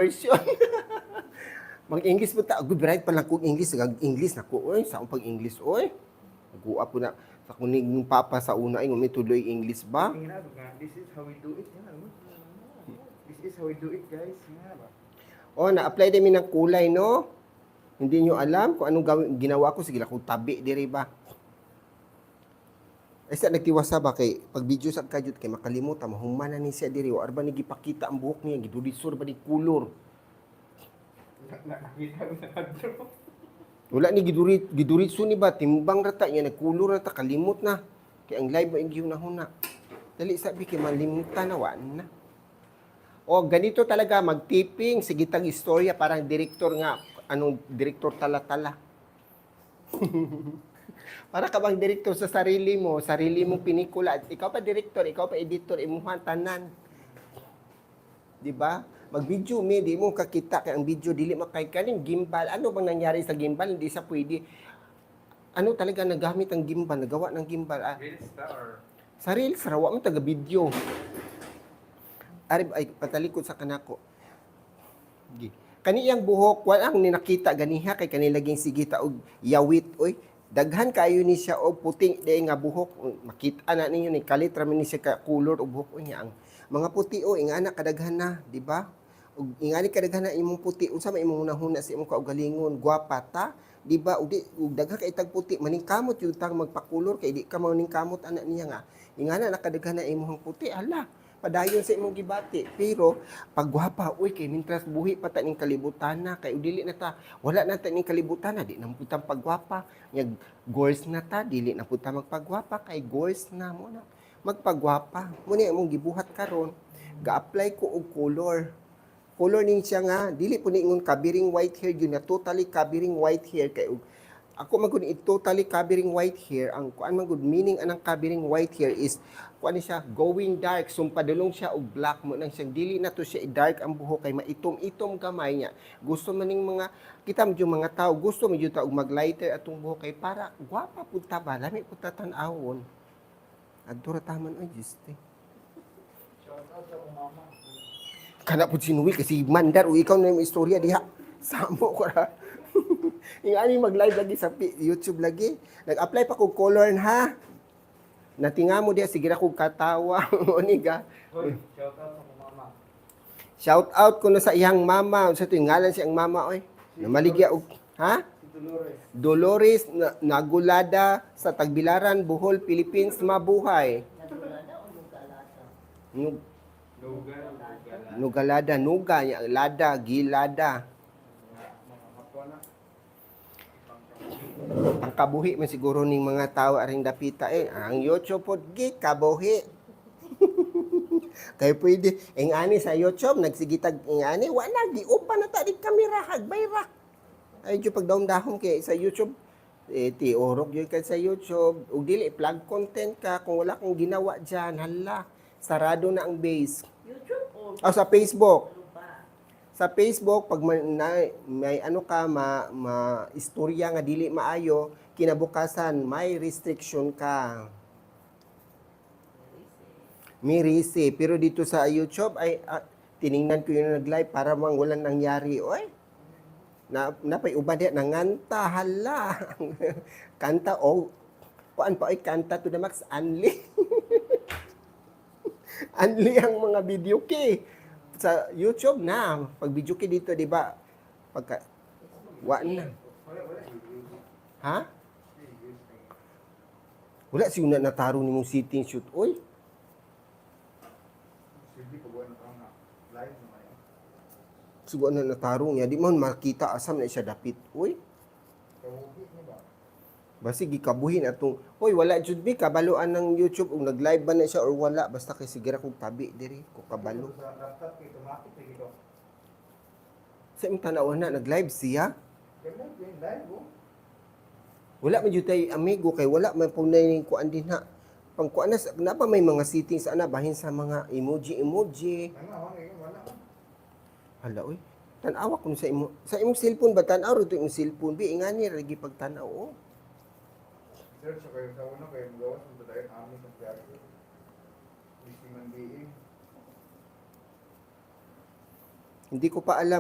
Version. Mag-English po ta. Good bright pa lang kung English. Nag-English na ko. Oy, sa akong pag-English, oy. Nag-uwa po na. Sa kunig ng papa sa una, ay tuloy English ba? Tingnan nga, this is how we do it. Yan, ano? This is how we do it, guys. Yan ba? Oh, na-apply din mi ng kulay, no? Hindi nyo alam kung anong gawin, ginawa ko. Sige lang, kung tabi, diri ba? Ay sa nagtiwasa ba kay pag video sa kajut kay makalimutan mahuman na ni siya diri wa arba ni gipakita ang buhok niya, gidulisor ba ni kulor. Nakita ko na kadto. Wala ni giduritso ni ba, timbang rata niya, nagkulor na ta, kalimot na. Kay ang live mo yung huna. Dali sabi kay malimutan na wa na. O ganito talaga magtiping, sige tag istorya, parang direktor nga, anong direktor tala-tala. Para ka bang direktor sa sarili mo, sarili mong pelikula. Ikaw pa direktor, ikaw pa editor, imuhan tanan. 'Di ba? Mag-video mi, di mo kakita kay ang video dili makay kaning gimbal. Ano bang nangyari sa gimbal? Hindi sa pwede. Ano talaga nagamit ang gimbal, nagawa ng gimbal? Ah, Reels ta or sa reels ra wa man taga video. Ari ay patalikod sa kanako. Gi. Kani iyang buhok wala ang ninakita ganiha kay kani laging sigita og yawit, oy. Daghan kayo ni siya og puting day nga buhok. Makita na ninyo ni kalit ra man ni siya ka color og buhok niya, ang mga puti o ingana kadaghan na, di ba? Ug ingani kadaghan na imong puti, unsa may imong hunahuna sa imong kaugalingon, gwapa ta, di ba? Ug di ug daghan kay tag puti, maningkamot yung tang magpakulor kay di ka maningkamot ana niya nga. Ingana nakadaghan na imong puti, hala padayon sa imong gibati. Pero paggwapa, uy, kay mintras buhi pa ta ning kalibutan na, kay dili na ta, wala na ta ning kalibutan na, di na pud ta pagwapa. Nya goals na ta, dili na pud ta magpagwapa kay goals na mo na. Magpagwapa. Mo ni imong gibuhat karon, ga-apply ko og color. Color ning siya nga dili po ni ingon covering white hair yun na totally covering white hair kay og ako man gud totally covering white hair, ang kuan man gud meaning anang covering white hair is kuan ni siya going dark, so padulong siya og black mo nang siya, dili na to siya dark ang buhok kay maitom-itom gamay niya. Gusto man ning mga kita mo yung mga tao, gusto mo jud ta og mag-lighter atong buhok kay para gwapa pud ta ba, lami pud ta tan-awon. Adto ra taman, oy, juste. Shout out sa akong mama. Kana pud si Noel kasi mandar o ikaw na yung istorya diha. Samo ko ra. Yung ani mag-live lagi sa YouTube lagi. Nag-apply pa kog color ha. Natinga mo diha, sige ra kog katawa. Oni ga. Hoy, shout out sa akong mama. Shout out ko na sa iyang mama. Unsa to yung ngalan siyang mama, oy? Namaligya og ha? Si Dolores. Dolores Nagulada sa Tagbilaran, Bohol, Philippines, mabuhay. Nagulada o nugalada? Lugal, lugal. Nugalada, nuga, nya, lada, gilada. Mga kapwa na. Ang kabuhi man siguro ning mga tao aring dapita eh. Ang YouTube pod gi kabuhi. Kay pwede ing ani sa YouTube nagsigitag ing ani wala giuban na ta di kamera, hagbay ra. Ay jud pagdahom-dahom kay sa YouTube eh, ti orok jud kay sa YouTube ug dili plug content ka kung wala kang ginawa diyan, hala sarado na ang base. YouTube o O sa Facebook. lupa? Sa Facebook pag may, may ano ka ma istorya nga dili maayo, kinabukasan may restriction ka. May risi. Pero dito sa YouTube ay ah, tiningnan ko yung nag-live para mang walang nangyari, oy. Na napay uban diha nanganta, hala. Kanta oh kuan pa oy, kanta to the max anli. Anli ang mga video kay sa YouTube na. Pag video kay dito, di ba? Pagka wa na. Wala, wala. Ha? Wala siya na nataro nimong sitting shoot, oy. Sige, pag na na. Live naman yan. Siguro na nataro niya, di man makita asam na siya dapit, oy. Kabuhi niya ba? Basi gikabuhin atong, oy, wala jud mi kabaluan ng YouTube ug nag-live ba na siya or wala, basta kay sige ra kog tabi diri ko kabalo. Sa laptop kay tumatik kay ito. Sa imong tanaw na nag-live siya. Ganun yun, live oh. Wala man jud tay amigo kay wala man po na ning kuan din ha. Pang kuan na, na pa may mga settings ana bahin sa mga emoji emoji. Ano, ano, yun, wala. Hala oy. Tan-awa kun sa imo sa imong cellphone ba, tan-aw ra to imong cellphone bi ingani ra lagi pagtan-aw oh. Search sa kayo sa una kayo magawas mo tayo kami sa Santiago. Di si Mandiin. Hindi ko pa alam.